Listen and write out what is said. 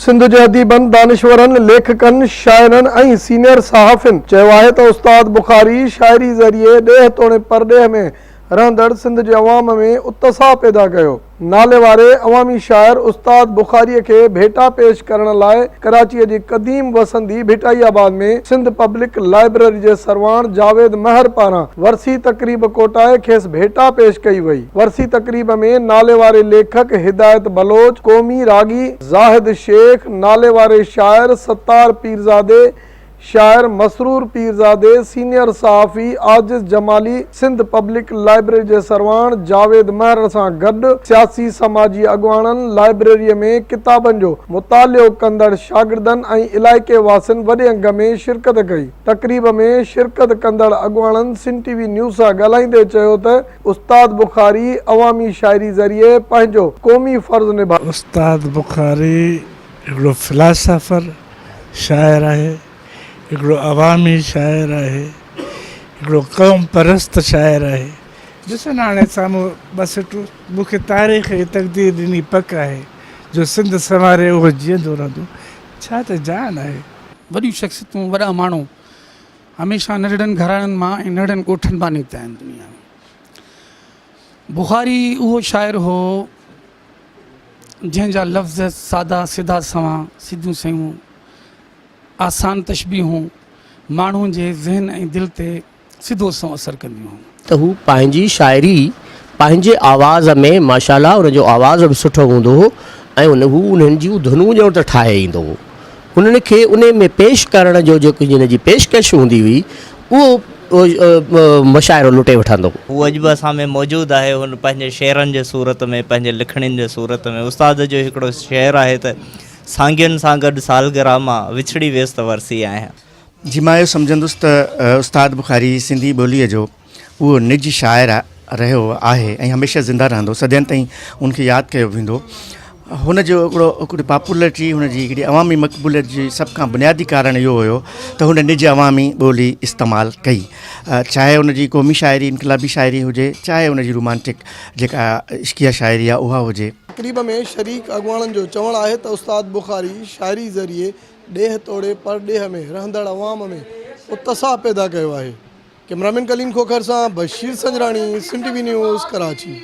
سنڌ جي اديبن، دانشورن، ليکڪن، شاعرن ۽ سينيئر صحافين چيو آهي ته استاد بخاري شاعري ذريعي ڏيهه توڻي پرڏيهه ۾ رهندڙ سنڌ جي عوام ۾ اتساهه پيدا ڪيو. ناليواري عوامي شاعر استاد بخاريء کي ڀيٽا پيش ڪرڻ لاء ڪراچيء جي قديم وسندي ڀٽائي آباد ۾ سنڌ پبلڪ لائبرري جي سرواڻ جاويد مهر پاران ورسي تقريب ڪوٺائي کيس ڀيٽا پيش ڪئي وئي. ورسي تقريب ۾ ناليواري ليکڪ هدايت بلوچ، قومي راڳي زاهد شيخ، ناليواري شاعر ستار پيرزادي، شاعر مسرور پيرزادي، سينيئر صحافي عاجز جمالي، سنڌ پبلڪ لائبريري جي سرواڻ جاويد مهر سان گڏ سياسي سماجي اڳواڻن، لائبريري ۾ ڪتابن جو مطالعو ڪندڙ شاگردن ۽ علائقي واسين وڏي انگ ۾ شرڪت ڪئي. تقريب ۾ شرڪت ڪندڙ اڳواڻن سنڌ ٽي وي نيوز سان ڳالهائيندي چيو ته استاد بخاري عوامي شاعري ذريعي پنهنجو قومي فرض نڀايو. استاد بخاري هڪڙو فلاسافر شاعر آهي، هڪڙو عوامي شاعر آهي، هڪڙو قوم پرست شاعر آهي. ڏسو نه هاڻي سامهون ٻه سٽون مون کي تاريخ ۽ تقدير ڏني پڪ آهي جو سنڌ سنواري اهو جيئندو رهندو ڇا ته جان آهي. وڏيون شخصيتون وڏا ماڻهو هميشه ننڍڙن گهراڻن مان ۽ ننڍڙن ڳوٺن مان نڪتا آهن دنيا ۾. بخاري اهو شاعر هو جنهن جا لفظ سادا سڌا سنوان، سڌيون سنئون، آسان تشبيهون ماڻهو جي ذهن ۽ دل تي سڌو سنئون اثر ڪنديون هيون. ته هو پنهنجي شاعري پنهنجي آواز ۾ ماشاء الله ان جو آواز به سٺو هوندو هو ۽ ان هو انهن جون ڌنون ڄڻ ته ٺاهي ايندو هو انهن کي انهي ۾ پيش ڪرڻ جو جيڪو هن جي پيشڪش هوندي هئي اهو مشاعرو لٽي وٺندو هو. هو اڄ به اسان ۾ موجود آهي هن پنهنجي شعرن جي صورت ۾ پنهنجي لکڻين جي صورت ۾ استاد جو هڪڙو شعر آهي ته سانگين سان گڏ سالگرهه مان وڇڙي ويس ته ورسي آهيان. جي مان اهو سمجهندس ته استاد بخاري سنڌي ٻوليء جو اهو نج شاعر رهيو آهي ۽ هميشه زنده رهندو صدين تائين ان کي ياد ڪيو ويندو هن جو هڪڙو هڪڙي پاپولرٽي هن جي هڪڙي عوامي مقبوليت جي سڀ کان بنيادي ڪارڻ اهو هيو ته هن نج عوامي ٻولي استعمال ڪئي چاهي ان جي قومي شاعري انقلابي شاعري هجي چاهي ان جي رومانٽڪ جيڪا عشقيه شاعري آهي اها هجي. تقريب ۾ شريڪ اڳواڻن جو چوڻ آهي ته استاد بخاري شاعري ذريعي ڏيهه توڙي پرڏيهه ۾ رهندڙ عوام ۾ اتساهه پيدا ڪيو آهي. ڪئميرامين ڪليم کوکر سان Bashir Sanjrani, Sindh T V news, Karachi.